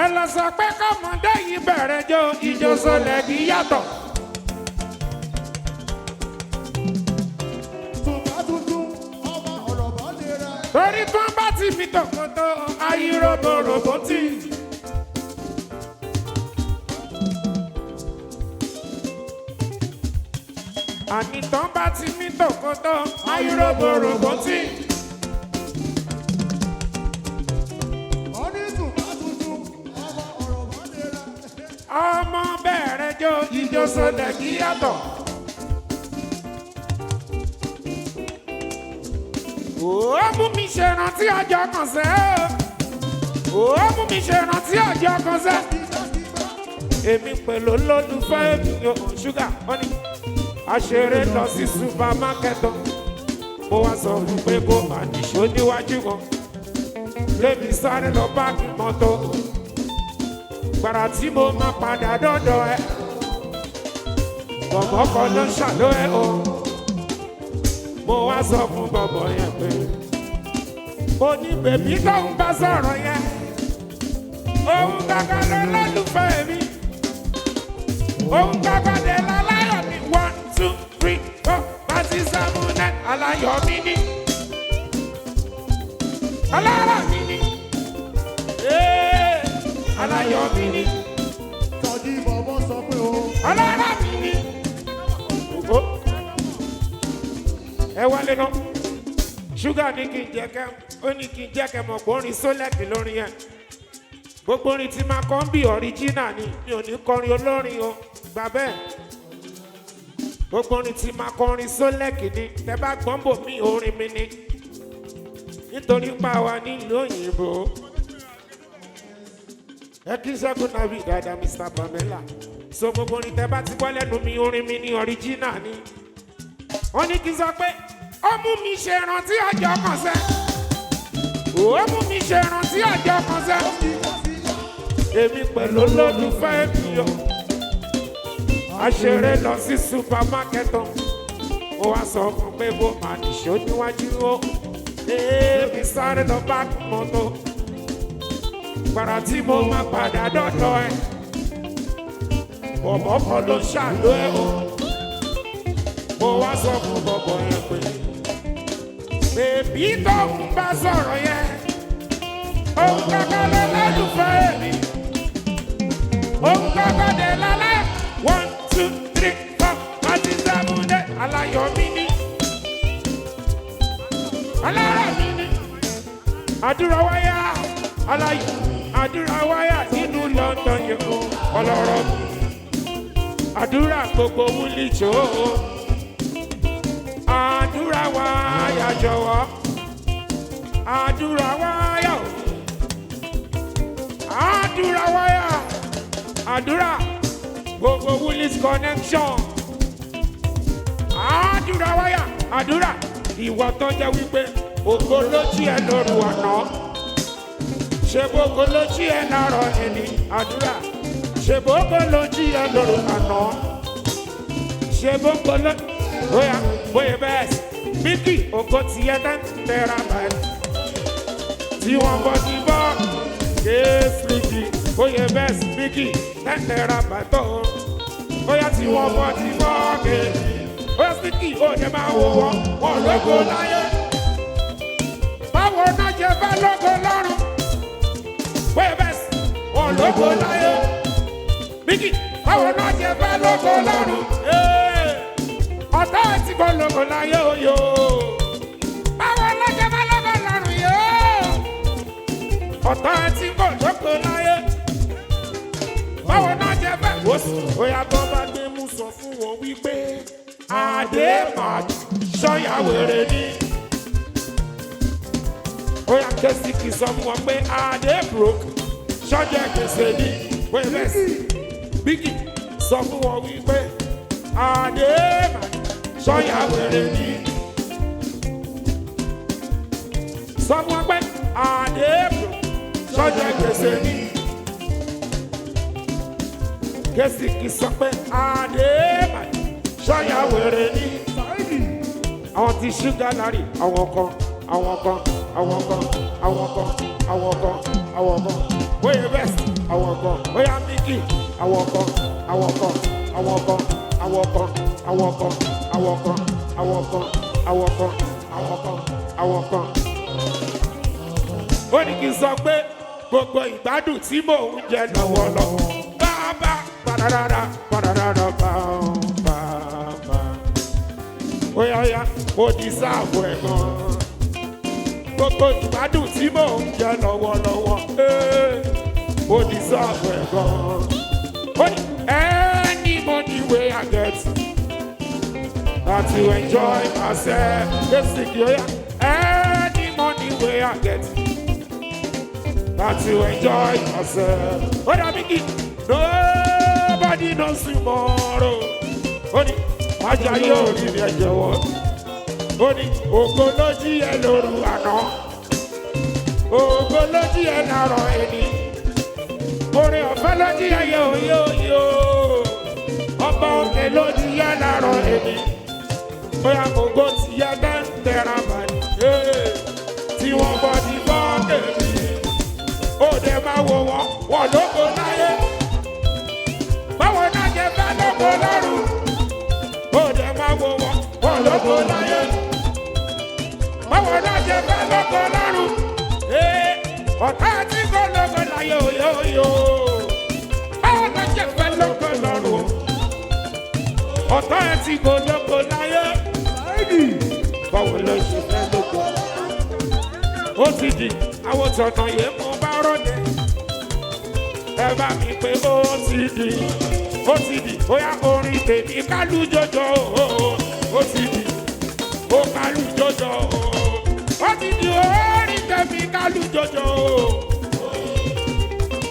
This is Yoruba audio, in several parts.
Ẹ lọ sọ pé kọ́mọdé yìí bẹ̀rẹ̀ jó ijó sọlẹ̀ kì í yàtọ̀. Tùbá tuntun, ọmọ ọ̀rọ̀ bọ́ lè ra. Torí tí wọ́n bá ti mi tọkàntọ ayé roborobo tì. Àní tán bá ti mi tọkàntọ ayé roborobo tì. Wọ́n ní tùbá tuntun, ọmọ ọ̀rọ̀ bọ́ lè ra. Ọmọ bẹ̀rẹ̀ jó ijó sọlẹ̀ kì í yàtọ̀. Ó mú mi ṣe rántí ọjọ́ kan sẹ́ o. Ó mú mi ṣe rántí ọjọ́ kan sẹ́. Èmi pẹ̀lú olólùfẹ́ mi ò ṣúgà wọ́n ní. Aṣeré lọ sí supermarket o. Mo wá sọ fún pé kó máa nìṣó níwájú kan. Lémi sáré lọ páàkì mọ́tò. Gbàrà tí mo máa padà dọ́dọ̀ ẹ. Bọ̀bọ̀ kan ló ń ṣàlọ́ ẹ o. Mo wá sọ fún bọ̀bọ̀ yẹn pé mo ní bèbí tó ń bá sọ̀rọ̀ yẹn. Òun kankan ló lólùfẹ́ mi. Òun kankan dé láláyọ̀ mi. One, two, three, four, five, six, seven, nine. Aláyọ̀ mi ní. Alára mi ní. Ee, aláyọ̀ mi ní. Tọ́jú bọ̀bọ̀ sọ pé o. Alára mi ní. Ògo. Ẹ wálé náà. Ṣúgà ní kí n jẹ́ kẹ́ ó ní kí n jẹ́ kẹ́ mọ̀ pé orin sólẹ̀kì lórin yẹn. Gbogbo orin tí máa kọ́ ń bí ọ̀ríjínà ni mi ò ní kọrin olórin o. Gbà bẹ́ẹ̀. Gbogbo orin tí máa kọrin sólẹ̀kì ni tẹ bá gbọ́n bò mí orin mi ni. Nítorí pa wa nílùú òyìnbó. Ẹ kí Ṣẹ́gun Nàbí dáadáa Mr. Pamela. So gbogbo orin tẹ bá ti gbọ́ lẹ́nu mi orin mi ni ọ̀ríjínà ni. Wọ́n ní kí n sọ pé ó mú mi ṣe rántí ọjọ́ kan sẹ́. Ó mú mi ṣe rántí ọjọ́ kan sẹ́. Èmi pẹ̀lú olólùfẹ́ mi o. Aṣeré lọ sí supermarket o. Ó wá sọ fún pé bó máa nìṣó níwájú o. Èmi sáré lọ bá mọ́tò. Gbàrà tí mo máa padà dọ́dọ̀ ẹ̀. Bọ̀bọ̀ kan ló ṣàlọ́ ẹ̀ o. Mo wá sọ fún bọ̀bọ̀ yẹn pé bèbí tó ń bá sọ̀rọ̀ yẹn òun kankan ló lẹ́dùnfẹ́ mi òun kankan dé lálẹ́ one two three four five six seven eight aláyọ̀ mi ní alára mi ní àdúrà wáyà aláyọ̀ àdúrà wáyà nínú London yẹn ọlọ́rọ̀ àdúrà gbogbo wúlì jò ó àdúrà wáyà jọ̀wọ́ àdúrà wáyà o àdúrà wáyà àdúrà gbogbo Woolies connection àdúrà wáyà àdúrà ìwọ tó jẹ́ wípé ògo ló jí ẹ lóru àná ṣe gbogbo ló jí ẹ láàárọ̀ ẹni àdúrà ṣe gbogbo ló jí ẹ lóru àná ṣe gbogbo ló bóyá bóyá bẹ́ẹ̀ Mickey ògo tiẹ̀ ten terabyte tí wọ́n bọ́ sí bọ́ kéésìkì bóyá bẹ́ẹ̀ Mickey ten terabyte tó bóyá tí wọ́n bọ́ sí bọ́ kéésì bóyá Mickey ó jẹ́ máa wò wọ́n wọ́n lógo láyé báwo náà jẹ bá lógo lọ́run bóyá bẹ́ẹ̀ wọ́n lógo láyé Mickey báwo náà jẹ bá lógo lọ́run. Ọ̀tá ti kọ́ lógo láyé oyò. Báwo lọ́jọ́ bá lógo lọ́run yóò? Ọ̀tá ti kọ́ lógo láyé. Báwo náà jẹ bá wò sí? Bóyá tó bá gbé mú sọ fún wọn wípé Adé Màdì sọ́yà wèrè ni. Bóyá Kẹ́sìkì sọ fún wọn pé Adé broke sọ́jà gbèsè ni. Bóyá bẹ́ẹ̀ sí. Bíkì sọ fún wọn wípé Adé Màdì sọ́yà wèrè ni. Sọ fún wọn pé Adé broke sọ́jà gbèsè ni. Kẹ́sìkì sọ pé Adé Màdì sọ́yà wèrè ni. Saidi, Àwọn ti ṣúgà lárì àwọn kan àwọn kan àwọn kan àwọn kan àwọn kan àwọn kan. Bóyá bẹ́ẹ̀ sí. Àwọn kan ó yá Míkì. Àwọn kan, àwọn kan, àwọn kan, àwọn kan, àwọn kan, àwọn kan, àwọn kan, àwọn kan, àwọn kan, àwọn kan. Ó ní kí n sọ pé gbogbo ìgbádùn tí mò ń jẹ lọ́wọ́lọ́wọ́. Bàbá pararara pararara bàbá. Ó yá yá, ó di sáàbù ẹ̀ gan. Gbogbo ìgbádùn tí mò ń jẹ lọ́wọ́lọ́wọ́. Ó di sáàbù ẹ̀ gan. Ó ní any money wey I get, na to enjoy myself. Basic, ó yá. Any money wey I get, na to enjoy myself. Ó dàbí kí nobody knows tomorrow. Ó ní májà yóò rí mi ẹ jọ̀wọ́. Ó ní ògo ló jí ẹ lóru àná. Ògo ló jí ẹ láàárọ̀ ẹni. Orin ọ̀fẹ́ ló jí ẹ yóò yóò yóò. Ọba òkè ló jí ẹ láàárọ̀ ẹni. Bóyá ògo ti yẹ 10 terabyte. Tí wọ́n bọ́ ti bọ́ kèmí. Ó dẹ̀ máa wò wọ́n, wọ́n lóko láyé. Báwo náà jẹ fẹ́ lóko lọ́rùn? Ó dẹ̀ máa wò wọ́n, wọ́n lóko láyé. Báwo náà jẹ fẹ́ lóko lọ́rùn? Ọ̀tá tí kò lóko láyé òyòyò. Báwo náà jẹ fẹ́ lóko lọ́rùn? Ọ̀tá tí kò lóko láyé. Báwo ló ṣe fẹ́ lóko? Ó ti di àwọn tọ̀nà yẹn mo bá rọ̀lẹ́. Ẹ bá mi pé ó ti di, ó ti di, bóyá orin tèmi kálù jọjọ o, ó ti di, ó kálù jọjọ o, ó ti di orin tèmi kálù jọjọ o,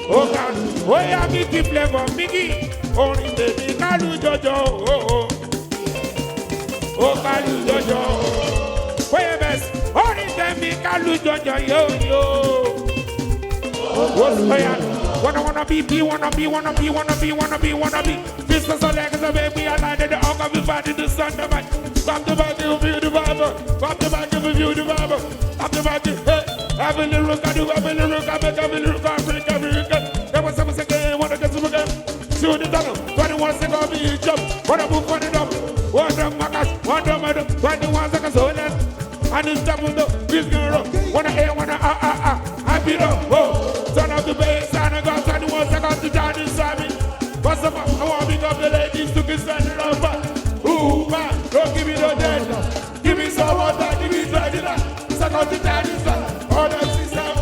ó kálù, bóyá Mickey Flavour Mickey, orin tèmi kálù jọjọ o, ó kálù jọjọ o, bóyá bẹ́ẹ̀ orin tèmi kálù jọjọ yóò yóò. Wanna wanna be, be, wanna be, wanna be, wanna be, wanna be, wanna be. Business on legs, a baby, I like the uncle, be fighting the sun, the man. Pop the back, you feel the vibe. Pop the back, you feel the vibe. Pop the back, hey. Every little look I do, every little look I make, every little look I break, every look I. There was some second, wanna get some again. Shoot the tunnel, 21 seconds, be jump. Wanna move, wanna dump. One dump, my cash, one dump, my dump. 21 seconds, hold on. And it's double the, please get up. Wanna A, wanna ah, ah, ah. I beat up, oh. Turn up the bass, and I got 21 seconds to join this army. What's up? I want to pick up the ladies to kiss and rubber. Ooh, man, don't give me no dead. Give me some water, give me 29 seconds to join this army. All them system.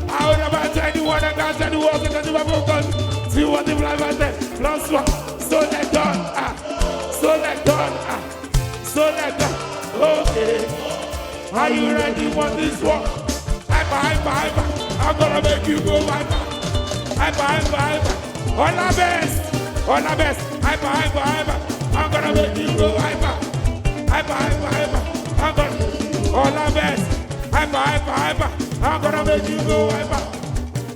I would have 21, I got 21 seconds to my focus. See what the fly was there. Plus one. So let done, ah. So let done, ah. So let done. Okay. Are you ready for this one? Hyper, hyper, hyper. I'm gonna make you go hyper. Hyper, hyper, hyper. All the best. All the best. Hyper, hyper, hyper. I'm gonna make you go hyper. Hyper, hyper, hyper. I'm gonna all the best. Hyper, hyper, hyper. I'm gonna make you go hyper.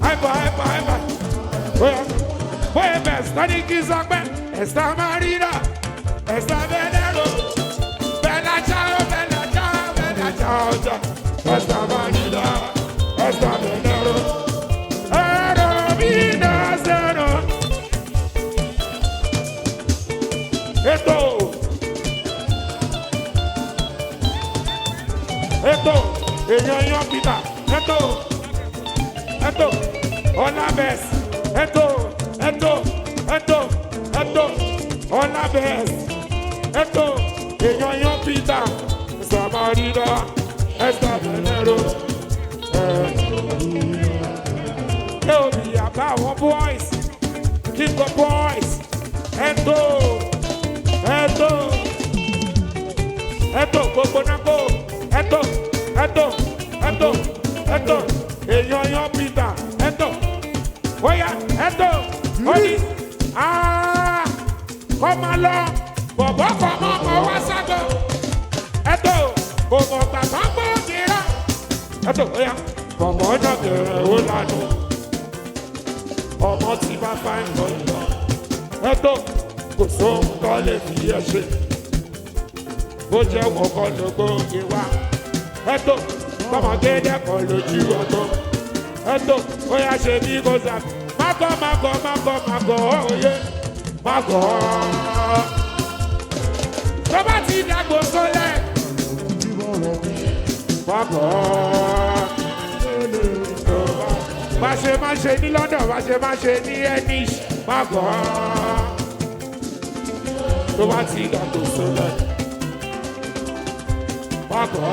Hyper, hyper, hyper. Well, well, best. Tani Kizakbe. Esta Marina. Esta Venero. Bella ciao, bella ciao, bella ciao, ciao. Esta Marina. Esta Venero. Ero vida zero. Eto. Eto. Èèyàn yan Peter. Eto. Eto. Ọlá best. Eto. Eto. Eto. Eto. Ọlá best. Eto. Èèyàn yan Peter. Esta Marina. Esta Venero. Eobi àbá àwọn boys. King of boys. Eto. Eto. Eto gbogbo náà Eto. Eto. Eto. Eto. Èèyàn yan Peter. Eto. Oya Eto. Ó ní kọ́ máa lọ. Bọ̀bọ̀ kọ́ mọ́ ọmọ wá ságo. Eto. Kò mọ̀ bàbá gbọ́ kira. Eto oya. Bọ̀bọ̀ náà kẹrẹ̀ ó lànà. Ọmọ tí bá fáìn lọ ìlọ. Eto. Kò sóhun tó lè fi ẹ ṣe. Bó jẹ́ wọ́n kọ́ ló gbóge wá. Eto. Bọ́mọgédé kan lójú ọgbọ́n. Eto. Oya ṣe bí kò sá. Má Mágọ̀ mágọ̀ mágọ̀ mágọ̀ òye mágọ̀. Tó bá ti dàgbò sólẹ̀ mágọ̀. Má ṣe má ṣe ní London, má ṣe má ṣe ní Ennis, mágọ̀. Tó bá ti dàgbò sólẹ̀ mágọ̀.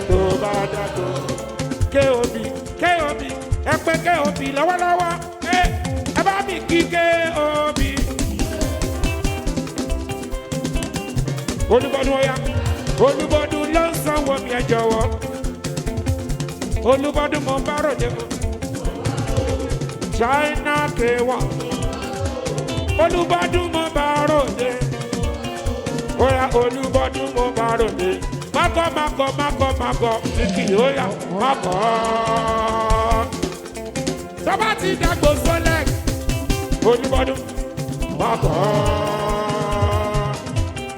Tó bá dàgbò kob kob ẹ pé kob lọ́wọ́lọ́wọ́ ẹ ẹ bá mi kí kob. Olúbọdún ọ̀yá, Olúbọdún ló ń sanwó mi, ẹ jọ̀wọ́. Olúbọdún mo bá ròde mu. China K1. Olúbọdún mo bá ròde. Oya Olúbọdún mo bá ròde. Mágọ̀ mágọ̀ mágọ̀ mágọ̀ kìkì oya mágọ̀. Tọ́ba ti dàgbò sólẹ̀. Olúbọdún mágọ̀.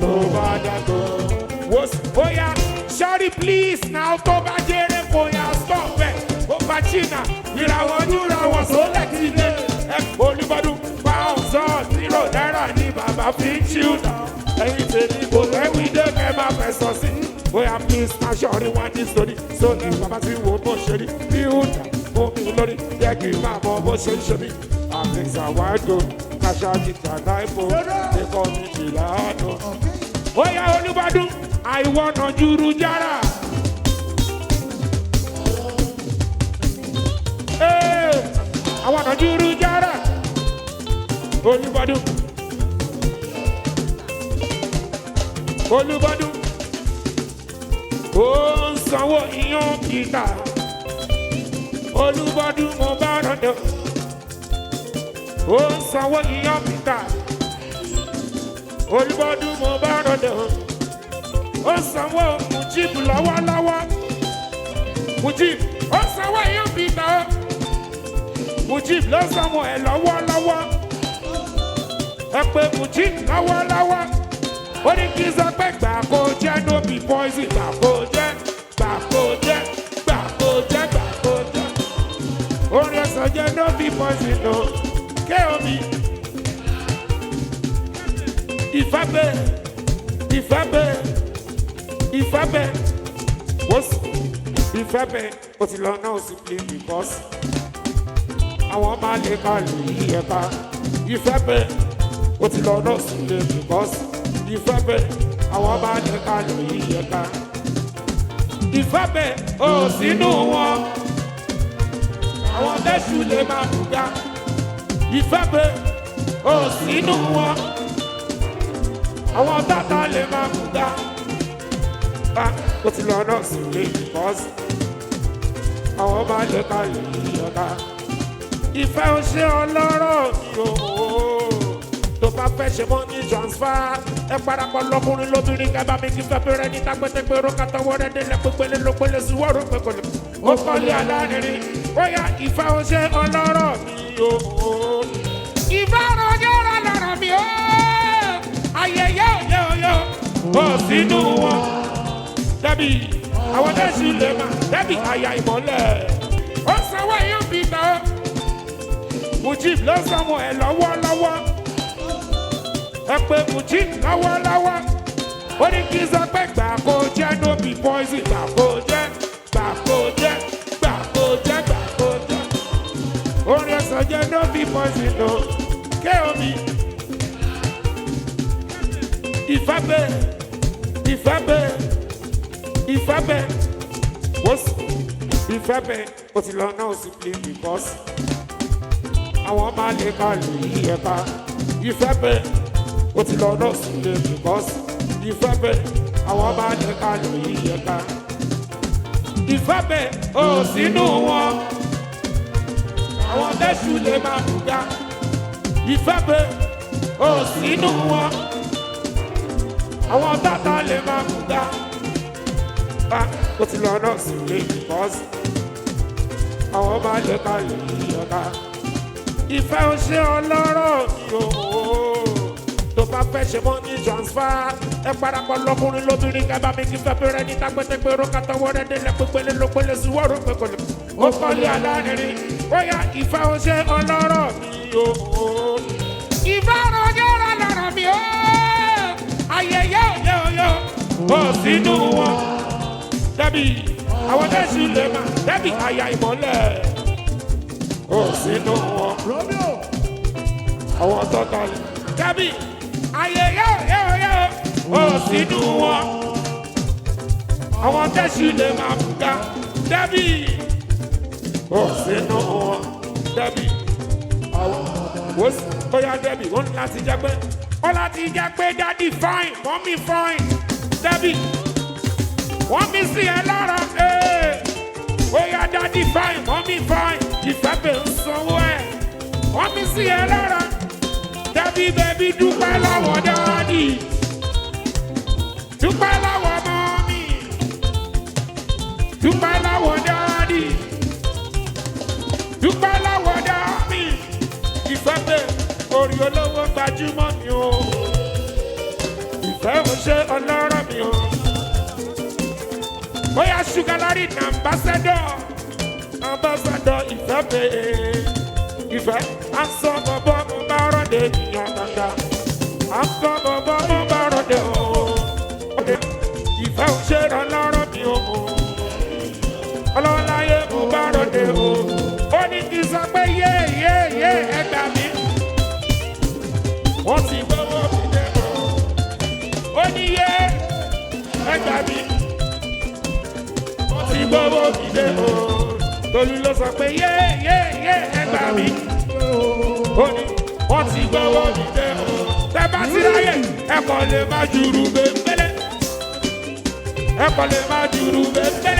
Tó bá dàgbò. Oya sorry please now tó bá jẹ́rẹ́ kó yà stop ẹ̀. Ó bá China ìràwọ̀ ojúrawọ̀ sólẹ̀ ti dé. Ẹ Olúbọdún pounds zero náírà ní bàbá fi ń ṣíùtà. Ẹyin tèmi kò lẹ́wìí dé kẹ́ máa fẹ̀sọ̀ sí. Bóyá please máa ṣọ̀rí wá ní sórí. Sórí bàbá tí wo bó ṣe rí. Bí ó dà fún mi lórí. Jẹ́ kí n máa mọ bó ṣe ń ṣe mí. Àfihàn àwádò kàṣà jìjà náìbò. Ẹ̀kọ́ mi jìlá ọ̀dọ̀. Bóyá Olúbọdún àìwọ̀nà júrú jára. Ee, àwọn ọ̀nà júrú jára. Olúbọdún. Olúbọdún. Ó ń sanwó iyán kíkà. Olúbọdún mo bá rọ̀dọ̀. Ó ń sanwó iyán kíkà. Olúbọdún mo bá rọ̀dọ̀. Ó ń sanwó Mujib lọ́wọ́lọ́wọ́. Mujib ó ń sanwó iyán kíkà o. Mujib ló sanwó ẹ̀ lọ́wọ́lọ́wọ́. Ẹ pé Mujib lọ́wọ́lọ́wọ́. Ó ní kí n sọ pé gbà kó jẹ́ no be poison, gbà kó jẹ́, gbà kó jẹ́, gbà kó jẹ́, gbà kó jẹ́. Orin ẹ̀sán jẹ́ no be poison o. Kéomi. Ìfẹ́ bẹ́, ìfẹ́ bẹ́, ìfẹ́ bẹ́. Wọ́n sì ìfẹ́ bẹ́ ó ti lọ náà sí play because àwọn máa lè ka lè yí ẹ̀ka. Ìfẹ́ bẹ́ ó ti lọ náà sí play because ìfẹ́ bẹ́ àwọn máa lè ka lè yí ẹ̀ka. Ìfẹ́ bẹ́ ò sínú wọn, àwọn tẹ́sù lè máa bùgá. Ìfẹ́ bẹ́ ò sínú wọn, àwọn tata lè máa bùgá. Bá ó ti lọ náà sí play because àwọn máa lè ka lè yí ẹ̀ka. Ìfẹ́ ò ṣe ọlọ́rọ̀ mi o. Tó bá fẹ́ ṣe money transfer. Ẹ parapọ̀ lọ́kùnrin lóbìnrin kẹ́ bá mi kí fẹ́ fẹ́rẹ́ ní tagbẹ́tẹ́gbẹ́rún kàtọ́wọ́ rẹ̀ délẹ̀ pípẹ́lẹ́ lópẹ́lẹ́ sùwọ́rọ̀ pẹ́kọ̀lẹ́. Ó kọ́lé alárinrin. Ó yá ìfẹ́ ò ṣe ọlọ́rọ̀ mi o. Ìfẹ́ ọ̀rọ̀ ọlọ́rọ̀ mi o. Ayẹyẹ òye òye o. Ó sínú wọn. Dẹ́bì àwọn tẹ̀sí lè mà dẹ́bì àyà ìmọ̀lẹ̀. Ó sanwó yóò fi tán o. Mujib ló sanwó ẹ̀ lọ́wọ́lọ́wọ́. Ẹ pé Mujib lọ́wọ́lọ́wọ́. Ó ní kí n sọ pé gbà kó jẹ́ no be poison, gbà kó jẹ́, gbà kó jẹ́, gbà kó jẹ́, gbà kó jẹ́. Orin ẹ̀sán jẹ́ no be poison o. Kéomi. Ìfẹ́ bẹ́, ìfẹ́ bẹ́, ìfẹ́ bẹ́. Wọ́n sì ìfẹ́ bẹ́ ó ti lọ náà sí play because àwọn máa lè ka lè yí ẹ̀ka. Ìfẹ́ bẹ́ ó ti lọ náà sí play because ìfẹ́ bẹ́ àwọn máa lè ka lè yí ẹ̀ka. Ìfẹ́ bẹ́ ò sínú wọn, àwọn tẹ́sù lè máa bùgá. Ìfẹ́ bẹ́ ò sínú wọn, àwọn tata lè máa bùgá. Bá ó ti lọ náà sí play because àwọn máa lè ka lè yí ẹ̀ka. Ìfẹ́ ò ṣe ọlọ́rọ̀ mi o. Tó bá fẹ́ ṣe money transfer. Ẹ parapọ̀ lọ́kùnrin lóbìnrin kẹ́ bá mi kí fẹ́ fẹ́rẹ́ ní tagbẹ́tẹ́gbẹ́rún kàtọ́wọ́ rẹ̀ délẹ̀ pípẹ́lẹ́ lópẹ́lẹ́ sùwọ́rọ̀ pẹ́kọ̀lẹ́. Ó kọ́lé alárinrin. Bóyá ìfẹ́ o ṣe ọlọ́rọ̀ mi o. Ìfẹ́ ọ̀rọ̀ ọlọ́rọ̀ mi o. Ayẹyẹ òye òye o. Sínú wọn. Dẹ́bì àwọn tẹ̀sí lè mà dẹ́bì àyà ìmọ̀lẹ̀. Ó sínú wọn. Romeo. Àwọn tọ́ta yìí. Dẹ́bì ayẹyẹ òye òye o. Ó sínú wọn. Àwọn tẹ̀sí lè mà bùkà. Dẹ́bì ó sínú wọn. Dẹ́bì àwọn ó sì bóyá dẹ́bì ó ní láti jẹ́ pé ó láti jẹ́ pé dádì fine mọ́mí fine dẹ́bì wọ́n mi sí ẹ lára ee bóyá dádì fine mọ́mí fine ìfẹ́ bẹ̀ ń sanwó ẹ̀ wọ́n mi sí ẹ lára dẹ́bì bẹ́bí dúpẹ́ lọ́wọ́ dádì dúpẹ́ lọ́wọ́ mọ́mí dúpẹ́ lọ́wọ́ dádì dúpẹ́ lọ́wọ́ dádì ìfẹ́ bẹ̀ orí olówó gbajúmọ̀ mi o ìfẹ́ ò ṣe ọlọ́rọ̀ mi o bóyá Sugar Larry na ambassador ambassador ìfẹ́ bẹ̀ ìfẹ́ aṣọ bọ̀bọ̀ mo bá rọ̀dẹ̀ ènìyàn dada aṣọ bọ̀bọ̀ mo bá rọ̀dẹ̀ o ìfẹ́ ò ṣe ọlọ́rọ̀ mi o ọlọ́láyé mo bá rọ̀dẹ̀ o ó ní kí n sọ pé yé yé yé ẹ gbà mí wọ́n ti gbọ́wọ́ mi dé o ó ní yé ẹ gbà mí wọ́n ti gbọ́wọ́ mi dé o Tolú ló sọ pé yé yé yé ẹ gbà mí ó ní wọ́n ti gbọ́wọ́ mi dé o tẹ́ bá ti ráyè ẹ kàn lè má jùrù bẹ́ẹ̀ ẹ kàn lè má jùrù bẹ́ẹ̀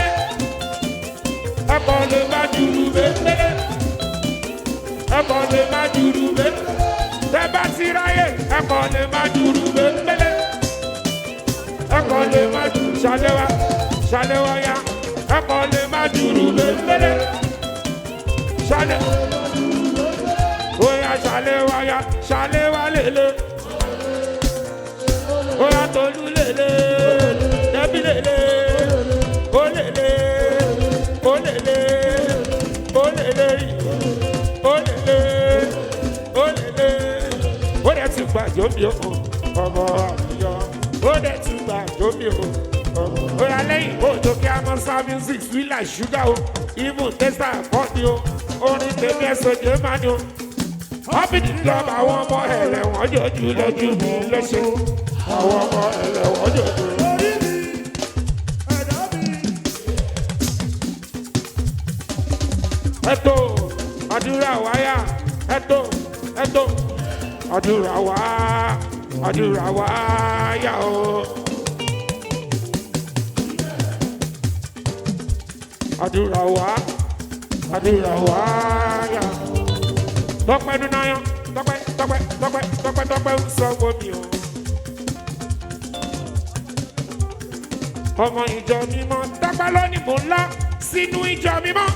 ẹ kàn lè má jùrù bẹ́ẹ̀ ẹ kàn lè má jùrù bẹ́ẹ̀ tẹ́ bá ti ráyè ẹ kàn lè má jùrù bẹ́ẹ̀ ẹ kàn lè má jùrù ṣàlẹ́wà ṣàlẹ́wà ya ẹ kàn lè má jùrù bẹ́ẹ̀ ṣàlẹ́ oya ṣàlẹ́wà ya ṣàlẹ́wà lélẹ̀ oya Tolú lélẹ̀ Dẹ́bí lélẹ̀ ó lélẹ̀ ó lélẹ̀ ó lélẹ̀ ó lélẹ̀ ó lélẹ̀ ó dẹ̀ tún gbà jómi o ọmọ àbíyọ ó dẹ̀ tún gbà jómi o ọmọ oya lẹ́yìn òjò kí a mọ sá music sweet like sugar o even testa kọ́ ni o orin tèmi ẹ̀sọ́ jẹ́ máa ni o ọ́fíìsì club àwọn ọmọ ẹlẹ́wọ̀n jòjú lójú mi lọ́sẹ̀ àwọn ọmọ ẹlẹ́wọ̀n jòjú. Orí mi, ẹ̀dá mi. Ẹ̀tọ́ àdúrà wáyà ẹ̀tọ́ ẹ̀tọ́ àdúrà wá àdúrà wáyà o. Àdúrà wá àdúrà wáyà. Tọ́pẹ́ dúnáyà tọ́pẹ́ tọ́pẹ́ tọ́pẹ́ tọ́pẹ́ tọ́pẹ́ ń sanwó mi o. Ọmọ ìjọ mímọ́ tọ́pẹ́ lónìí mò ń lọ sínú ìjọ mímọ́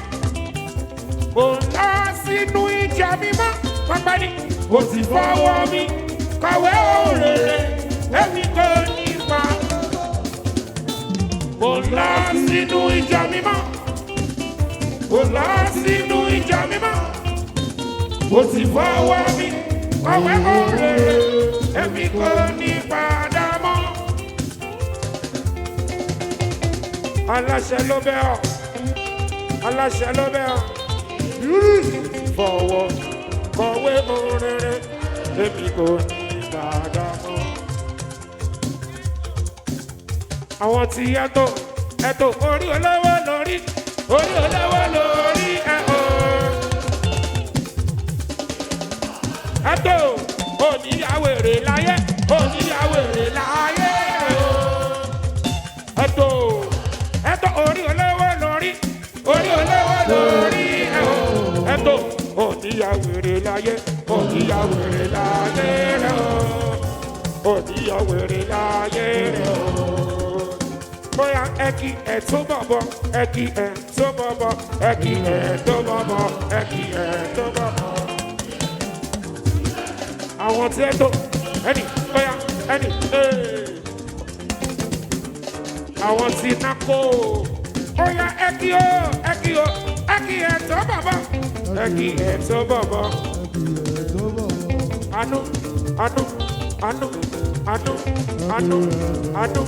mo lọ sínú ìjọ mímọ́ pápá ní mo sì fọwọ́ mi kọ̀wé òrèrè èmi kò ní pa. Mo lọ sínú ìjọ mímọ́ mo lọ sínú ìjọ mímọ́ mo sì fọwọ́ mi kọ̀wé òrèrè èmi kò ní padà mọ́. Aláṣẹ ló bẹ̀ ọ́ aláṣẹ ló bẹ̀ ọ́ fọwọ́ kọ̀wé òrèrè èmi kò ní padà mọ́. Àwọn tí ẹ̀tọ́ ẹ̀tọ́ orí olówó lórí orí olówó lórí ẹ̀ o. Ẹ̀tọ́ oníyàwèrè láyé oníyàwèrè láyé o. Ẹ̀tọ́ ẹ̀tọ́ orí olówó lórí orí olówó lórí ẹ̀ o. Ẹ̀tọ́ oníyàwèrè láyé oníyàwèrè láyé rẹ̀ o. Oníyàwèrè láyé rẹ̀ o. Bóyá ẹ kí ẹ tó bọ̀bọ̀ ẹ kí ẹ tó bọ̀bọ̀ ẹ kí ẹ tó bọ̀bọ̀ ẹ kí ẹ tó bọ̀bọ̀. Àwọn tí ẹ tó ẹnì bóyá ẹnì ee. Àwọn tí nákó bóyá ẹ kí o ẹ kí o Ẹ kì í ẹ̀tọ́ bàbá. Ẹ kì í ẹ̀tọ́ bàbá. Àánú, àánú, àánú, àánú, àánú, àánú,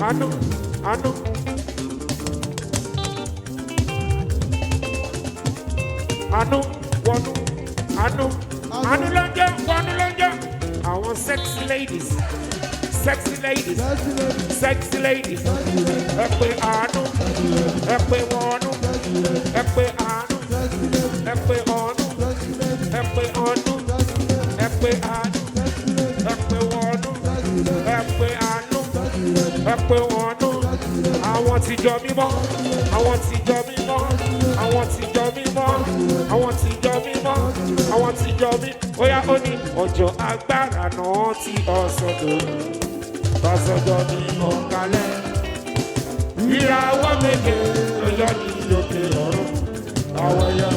àánú, àánú. Àánú wọnú, àánú, àánú ló ń jẹ́, wọnú ló ń jẹ́. Àwọn sexy ladies, sexy ladies, sexy ladies. Ẹ pé àánú, ẹ pé wọnú, ẹ pé àánú, ẹ pé ọ̀nú, ẹ pé ọ̀nú, ẹ pé àánú, ẹ pé wọnú, ẹ pé àánú, ẹ pé wọnú. Àwọn tìjọ mímọ́, àwọn tìjọ mímọ́, àwọn tìjọ mímọ́, àwọn tìjọ mímọ́, àwọn tìjọ mímọ́. Óyá ó ní ọjọ́ agbára náà ti ọ̀sọ̀dọ̀, ọ̀sọ̀dọ̀ ní ọ̀kalẹ̀. Ìràwọ̀ méje ló yọ ní òkè ọ̀run. Àwọn ẹyẹ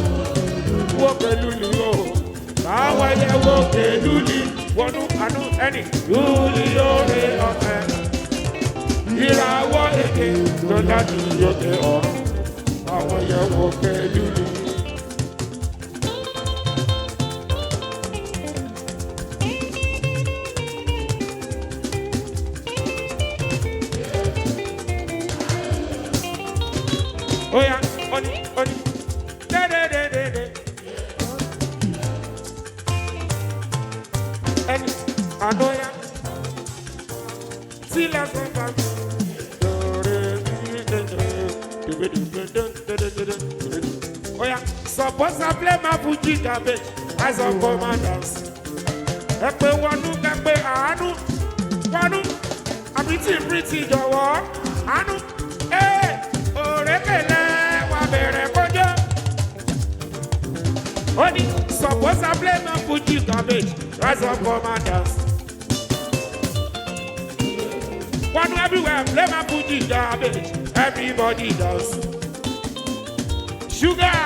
wo pẹ̀lú ni o. Àwọn ẹyẹ wo pẹ̀lú ni wọnú àánú ẹni. Lúlí lóore ọ̀fẹ́. Ìràwọ̀ èké ló yọ ní òkè ọ̀run. Àwọn ẹyẹ wo pẹ̀lú ni. Oya, oni, oni, de de de de de. Ẹni, ànóyá, sílẹ̀ fún bàbá. Oya, suppose I play my Fuji garbage, I suppose my dance. Ẹ pé wọnú kẹ pé àánú, wọnú, àbí tí pretty jọ̀wọ́, àánú, ee, òrékèlè wà bẹ̀rẹ̀ kọjọ́. Ó ní suppose I play my Fuji garbage, rise up for my dance. Wọnú everywhere, play my Fuji garbage, everybody dance. Sugar,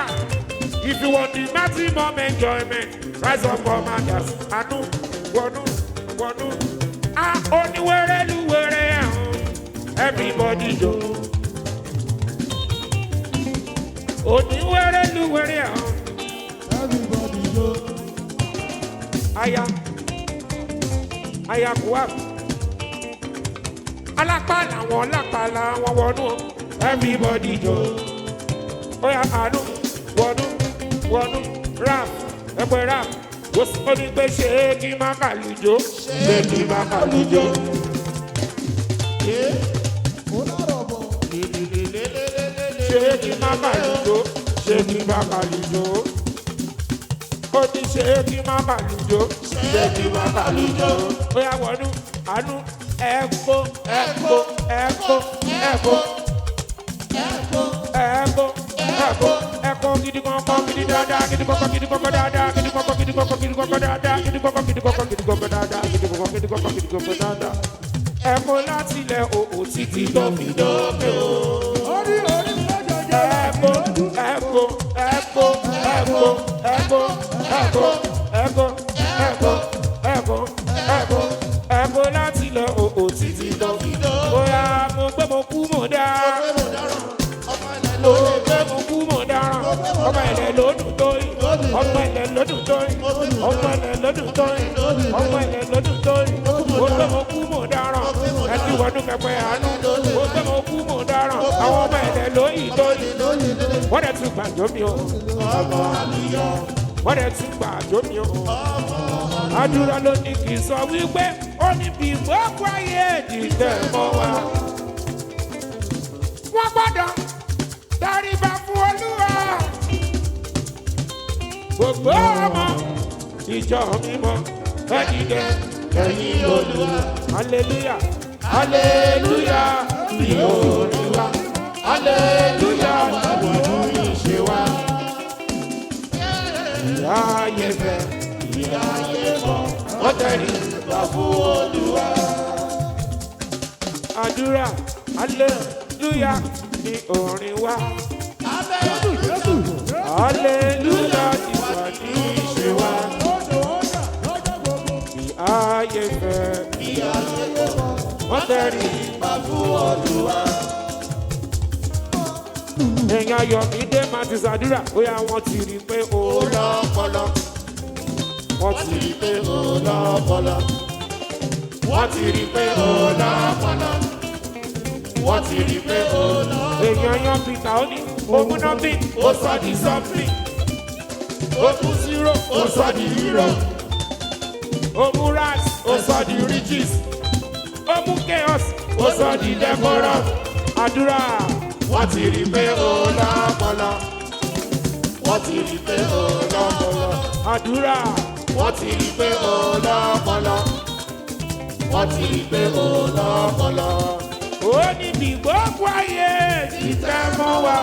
if you want the maximum enjoyment, rise up for my dance. Àánú, wọnú, wọnú, a oníwèrè lúwèrè ẹ̀hún, everybody jó. Oníwèrè lúwèrè ẹ̀hún. Everybody yo. Aya, aya kuwa. Alápá làwọn lápá làwọn wọnú o. Everybody jó. Oya àánú wọnú wọnú rap ẹgbẹ́ rap. Ó ní pé ṣé kí má kàlùjó? Ṣé kí má kàlùjó? Ó lárọ̀ bọ̀. Ṣé kí má kàlùjó? Ṣé kí má kàlùjó? Ó ní ṣé kí má kàlùjó? Ṣé kí má kàlùjó? Oya wọnú àánú ẹ̀kọ́ ẹ̀kọ́ ẹ̀kọ́ ẹ̀kọ́ ẹ̀kọ́ ẹ̀kọ́ ẹ̀kọ́ gidi kọ̀ọ̀kan gidi dáadáa gidi kọ̀ọ̀kan gidi kọ̀ọ̀kan dáadáa gidi kọ̀ọ̀kan gidi kọ̀ọ̀kan gidi kọ̀ọ̀kan dáadáa gidi kọ̀ọ̀kan gidi kọ̀ọ̀kan gidi kọ̀ọ̀kan dáadáa gidi kọ̀ọ̀kan gidi kọ̀ọ̀kan gidi kọ̀ọ̀kan dáadáa. Ẹ̀kọ́ láti ilẹ̀ òò títí tó fi dókè o. Orí orí lọ́jọ́jọ́. Ẹ̀kọ́ ẹ̀kọ́ ẹ̀kọ́ ẹ̀kọ́ ẹ̀kọ́ ẹ̀kọ́ ẹ̀kọ́ ẹ̀kọ́ ẹ̀kọ́ ẹ̀kọ́ ẹ̀kọ́ láti ilẹ̀ òò títí tó fi dókè. Bóyá mo gbé mo kú mo dá mo gbé mo kú mo dáràn ọmọ ilẹ̀ ló dùn tó yìí ọmọ ilẹ̀ ló dùn tó yìí ọmọ ilẹ̀ ló dùn tó yìí ọmọ ilẹ̀ ló dùn tó yìí mo gbé mo kú mo dáràn ẹtí wọnú pẹpẹ àánú mo gbé mo kú mo dáràn àwọn ọmọ ilẹ̀ ló yìí tó yìí wọ́n dẹ̀ tún gbàjọ́ mi o wọ́n dẹ̀ tún gbàjọ́ mi o àdúrà ló ní kì í sọ wípé ó ní bí gbogbo ayé dìtẹ̀ mọ́ wa wọ́n gbọ́dọ̀ tẹríba fún olúwa. Gbogbo ọmọ ìjọ mímọ́ ẹ dìde ẹ̀yin olúwa. Hallelujah, hallelujah ni olúwa. Hallelujah ni ìṣe wa. Ìyá ayé fẹ́, ìyá ayé mọ̀, wọ́n tẹríba fún olúwa. Àdúrà, hallelujah ni orin wa. Jésù Jésù. Hallelujah ti wà ní ìṣe wa. Lọ́jọ́ ọjà lọ́jọ́ gbogbo. Ayé fẹ́, wọ́n tẹ̀rí. Èèyàn Ayọ̀mídé Martins àdúrà, bóyá wọ́n ti rí i pé ó lọ́pọlọ. Wọ́n Wọ́n ti ti rí pé ó lọ́pọlọ. Wọ́n ti rí pé ó lọ́pọlọ. Wọ́n ti rí pé ó lọ́pọlọ. Èèyàn yan Peter, ó ní ogun nothing, ó sọ di something. Ó kú zero, ó sọ di hero. Ó mú rags, Ó sọ di riches. Ó mú chaos, ó sọ di decorum. Àdúrà. Wọ́n ti rí pé ó lọ́pọlọ. Wọ́n ti rí pé ó lọ́pọlọ. Àdúrà. Wọ́n ti rí pé ó lọ́pọlọ. Wọ́n ti rí pé ó lọ́pọlọ. Ó ní bí gbogbo ayé ti tẹ́ mọ́ wa,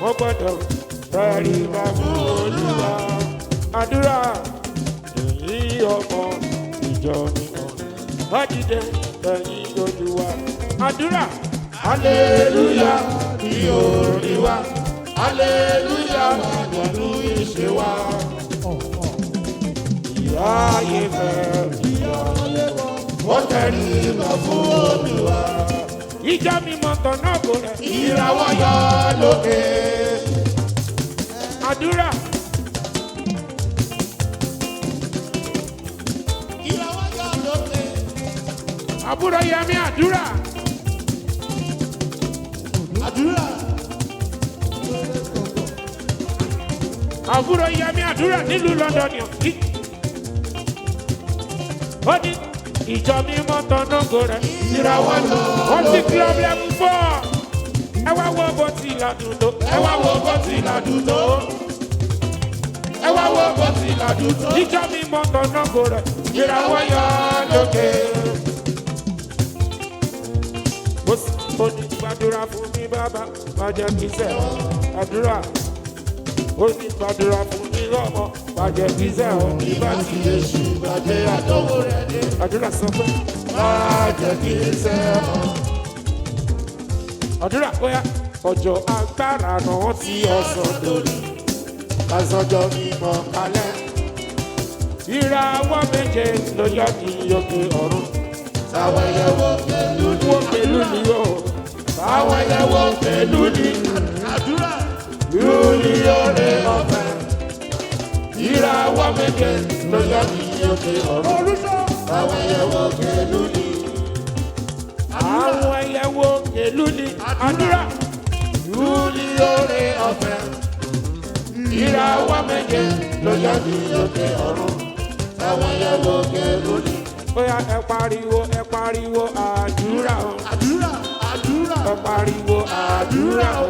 wọ́n gbọ́dọ̀ tẹríba fún Olúwa. Àdúrà. Èyí ọmọ ìjọ mímọ́, wọ́n dìde ẹ̀yìn Olúwa. Àdúrà. Aleluya ní orí wa. Aleluya pẹ̀lú ìṣe wa. Ìyá ayé fẹ́ ìyá. Wọ́n tẹríba fún Olúwa. Ìjọ mímọ́ tọ̀nà kò rẹ̀. Ìràwọ̀ yọ lókè. Àdúrà. Ìràwọ̀ yọ lókè. Àbúrò Yẹmí, àdúrà. Àdúrà. Àbúrò Yẹmí, àdúrà, nílùú London ni ó ní ìjọ mímọ́ tọ̀nà kò rẹ̀. Ìràwọ̀ yọ. Wọ́n ti club level 4. Ẹ wá wo bó ti ládùn tó. Ẹ wá wo bó ti ládùn tó. Ẹ wá wo bó ti ládùn tó. Ìjọ mímọ́ tọ̀nà kò rẹ̀. Ìràwọ̀ yọ lókè. Ó sì ó ní gbàdúrà fún mi, bàbá, má jẹ́ kí sẹ́. Àdúrà. Ó ní gbàdúrà fún mi lọ́mọ, má jẹ́ kí sẹ́ ọ. Ìbá ti èṣù bàjẹ́ àdánwò rẹ̀ dé. Àdúrà sọ pé Má jẹ́ kí sẹ́ ọ. Àdúrà, bóyá ọjọ́ agbára náà ti ọ̀sán lórí. Kásánjọ́ mímọ́ kalẹ̀. Ìràwọ̀ méje ló yọ ní òkè ọ̀run. Táwọn yẹ̀wò pẹ̀lú ní. Wọ́n pẹ̀lú ni o. Táwọn yẹ̀wò pẹ̀lú ní. Àdúrà. Lórí oore ọ̀fẹ́. Ìràwọ̀ méje ló yọ ní òkè ọ̀run. Táwọn yẹ̀wò pẹ̀lú ní. Àwọn ẹyẹwò pẹ̀lú ni. Àdúrà. Lórí oore ọ̀fẹ́. Ìràwọ̀ méje ló yọ ní òkè ọ̀run. Táwọn yẹ̀wò pẹ̀lú ní. Bóyá ẹ pariwo, ẹ pariwo àdúrà o. Àdúrà, àdúrà. Ẹ pariwo àdúrà o.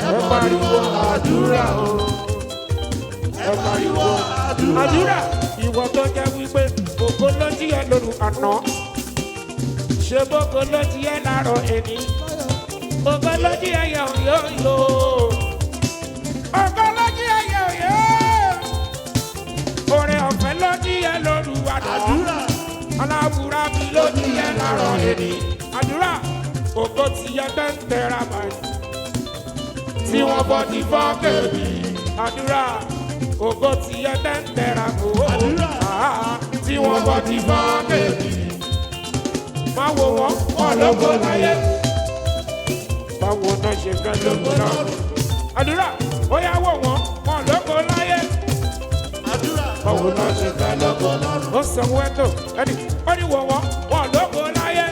Ẹ pariwo àdúrà o. Ẹ pariwo àdúrà. Àdúrà. Ìwọ tó jẹ́ wípé ògo ló jí ẹ lóru àná. Ṣé bógo ló jí ẹ láàárọ̀ ẹni? Ògo ló jí ẹ yọ̀ yọ̀ yọ̀. Ògo ló jí ẹ yọ̀ yọ̀. Oore ọ̀fẹ́ ló jí ẹ lóru àná. Àdúrà. Aláwùrá mi ló jí ẹ láàárọ̀ ẹni. Àdúrà. Ògo ti yẹ 10 terabyte Tí wọ́n 44 KB. Àdúrà. Ògo ti yẹ 10 tera. Àdúrà. Tí wọ́n 44 KB. Má wo wọ́n, wọ́n lógo láyé. Báwo náà ṣe fẹ́ lógo lọ́run? Àdúrà. Ó yá, wò wọ́n, wọ́n lógo láyé. Àdúrà. Báwo náà ṣe fẹ́ Lógo lọ́run. Ó sanwó ẹ̀tọ́ ẹni ó ní wò wọ́n, wọ́n lógo láyé.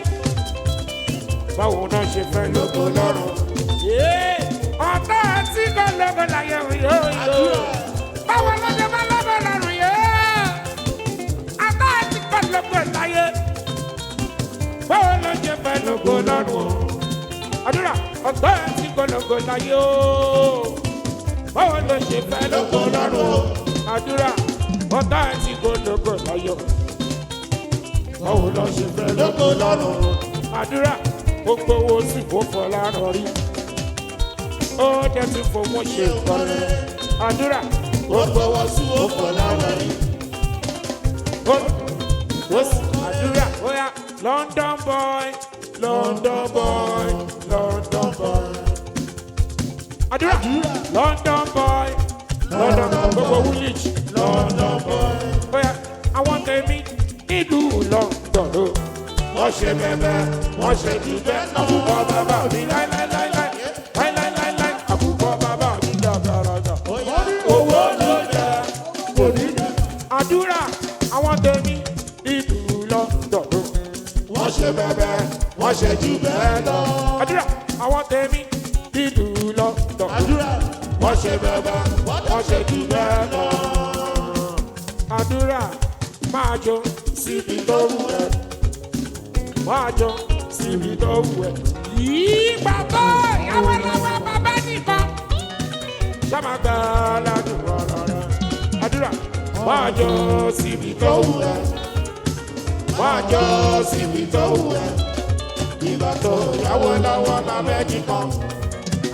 Báwo náà ṣe fẹ́ lógo lọ́run? Yéé, ọ̀tá àti kò lógo láyé yóò yóò. Báwo ló ṣe fẹ́ lógo lọ́run yóò? Ọ̀tá àti kò lógo láyé. Báwo ló ṣe fẹ́ lógo lọ́run o? Àdúrà. Ọ̀tá àti kò lógo láyé o. Báwo ló ṣe fẹ́ lógo lọ́run o? Àdúrà. Ọ̀tá àti kò lógo láyé o. Báwo ló ṣe fẹ́ Lógo lọ́run. Àdúrà. Ó gbowó sí, kó fọlá rọrí. Ó dẹ̀ tún fowó ṣe nǹkan rẹ̀. Àdúrà. Ó gbọ́wọ́ sí ó fọ̀ lára rí. Ó sì àdúrà, ó yá, London boy, London boy, London boy. Àdúrà. London boy, London, gbogbo Woolwich, London boy. Ó yá, àwọn tèmi nílùú London o. Wọ́n ṣe bẹ́bẹ́, wọ́n ṣe jù bẹ́ẹ̀. Àkùkọ bàbá mi láíláíláíláí láíláíláíláí, àkùkọ bàbá ṣe bẹ̀bẹ̀, wọ́n ṣe jù bẹ́ẹ̀ lọ. Àdúrà àwọn tèmi dídùn lọ́dọ̀. Àdúrà wọ́n ṣe bẹ̀bẹ̀, wọ́n ṣe jù bẹ́ẹ̀ lọ. Àdúrà máa jó Síbi tó wù ẹ́, máa jó síbi tó wù ẹ́. Ìgbà tó yàwó lọ́wọ́ bàbá nìkan. Sábà gba aládùn ọ̀rọ̀ rẹ̀. Àdúrà máa jó síbi tó tó wù wù ẹ́, máa jó síbi tó wù ẹ́. Ìgbà tó yàwó lọ́wọ́ bàbá nìkan.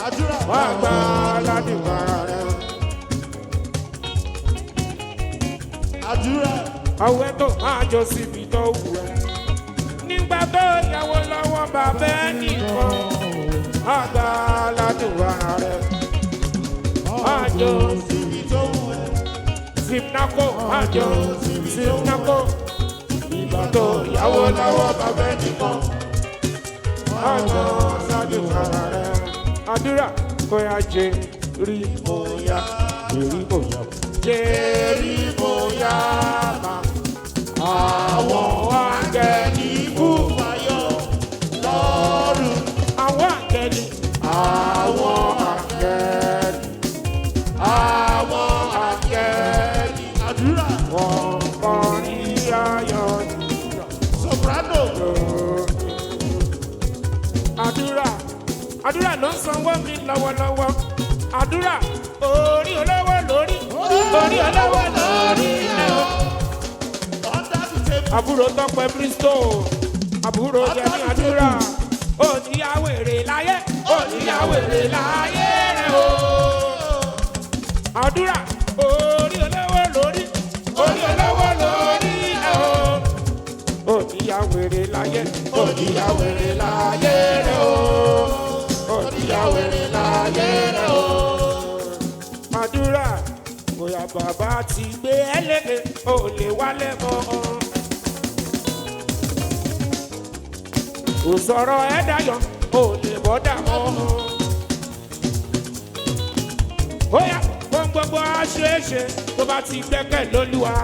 Àdúrà Máa gba aládùn ọ̀rọ̀ rẹ̀. àdúrà Àwẹ̀ tó máa jó síbi tó wù ẹ́. Nígbà tó yàwó lọ́wọ́ bàbá nìkan. Máa gba aládùn ọ̀rọ̀ rẹ̀. Máa jó síbi tó wù ẹ́. Simnako máa jó Simnako. Ìgbà tó yàwó lọ́wọ́ bàbá nìkan. Máa jó aládùn ọ̀rọ̀ rẹ̀. Àdúrà kò yá jẹ rí Bóyá rí bóyá. Jẹ rí bóyá máa. àwọn áńgẹ́lì Ikú fayọ̀ lọ́rùn àwọn áńgẹ́lì àwọn áńgẹ́lì. Àwọn áńgẹ́lì. Àdúrà wọ́n kọrin ayọ̀ soprano. Àdúrà àdúrà ló ń sanwó mi lọ́wọ́lọ́wọ́. Àdúrà orí olówó lórí orí olówó lórí ẹ̀ o. Under the table. Àbúrò Tọ́pẹ́ Bristol àbúrò Jẹ́mi àdúrà òníyàwó èrè láyé òníyàwó èrè láyé rẹ̀ o. Àdúrà orí olówó lórí orí olówó lórí ẹ̀ o. Òníyàwó èrè láyé Oníyàwó èrè láyé rẹ̀ o. Oníyàwó èrè láyé rẹ̀ o. Àdúrà bóyá bàbá ti gbé ẹlẹ́gẹ̀ ò lè wálé mọ́. Kò sọ̀rọ̀ ẹ̀ dayọ̀ ò lè bọ́dà mọ́. Bóyá ohun gbogbo á ṣeé ṣe tó bá ti gbẹ́kẹ̀ lólúwa.